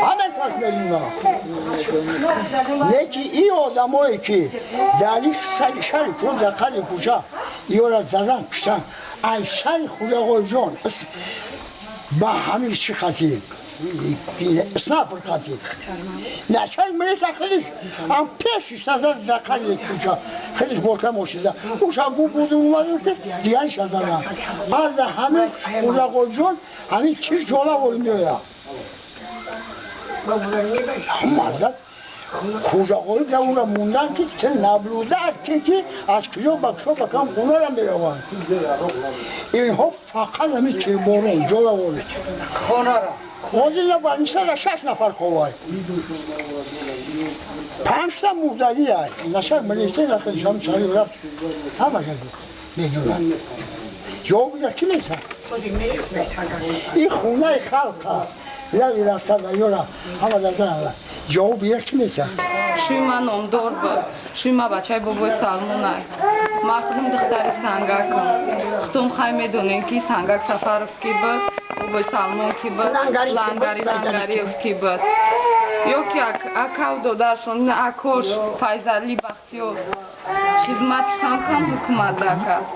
Ҳамин кас мелина. Неки и одамое ки дар сари шари кун дар қади кӯча ёра задан куштан, ай сари Хӯҷағолҷон ба ҳамин чӣ хати снайпер хати начальник милиса хелиш ам пеши сазад дар қади кӯча хелиш борка мошида уша гу буду омаду ки дигари шазада баъда ҳамин Хӯҷағолҷон ҳамин чиз ҷола вори меояд. Марда Хӯҷағолӣ дар ура мондан ки чӣ наблюдать ки аз куҷо ба куҷо ба кам хонара мераванд. Инҳо фақат ҳамин тирборон ҷолаворӣ ҳозир ба шаш нафар ховай, панҷта мурдагӣ ай начальник милиса хелишам сари рафт ҳамаша медонад. Ҷавоб кӣ метавад? Ин хонаи халқа рави рафта ва ёра ҳама дар ҷавоб як чӣ метавад? Шӯи ман номдор буд. Шӯи ма бачаи бобои Салмонай. Ман худам духтари Сангакам. Худтон хай медонем ки Сангак Сафаров ки буд, бобои Салмон ки буд, Лангари Лангариев ки буд. Ё ки акав додаршон, акош Файзали Бахтиёр хизмати кам-кам ҳукумат дакард.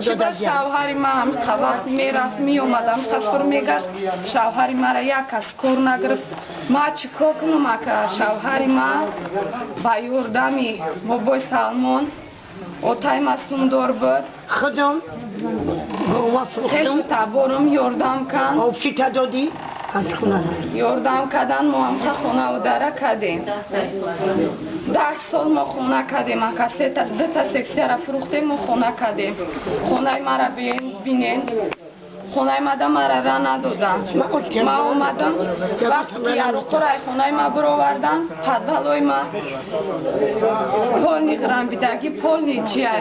Чӣ ба шавҳари ман ҳамиқа вақт мерафт, меомад, ҳамиқа сур мегашт, шавҳари мара як кас кор нагирифт. Ма чӣ кор кунам, ака? Шавҳари ма ба ёрдами бобои Салмон отай ма сундор буд. Худам хешу таборум ёрдам кан. Ёрдам кардан, мо ҳамха хонаву дара кардем. 10 сол мо хона кардем, ака. Дута сексияра фурӯхтем, мо хона кардем. Хонаи мара бинен. Хонаи мада мара ра надодам. Ма омадам, вақте ки яроқора хонаи ма бировардан, подвалои ма полный ғирамбидагӣ, полный чия.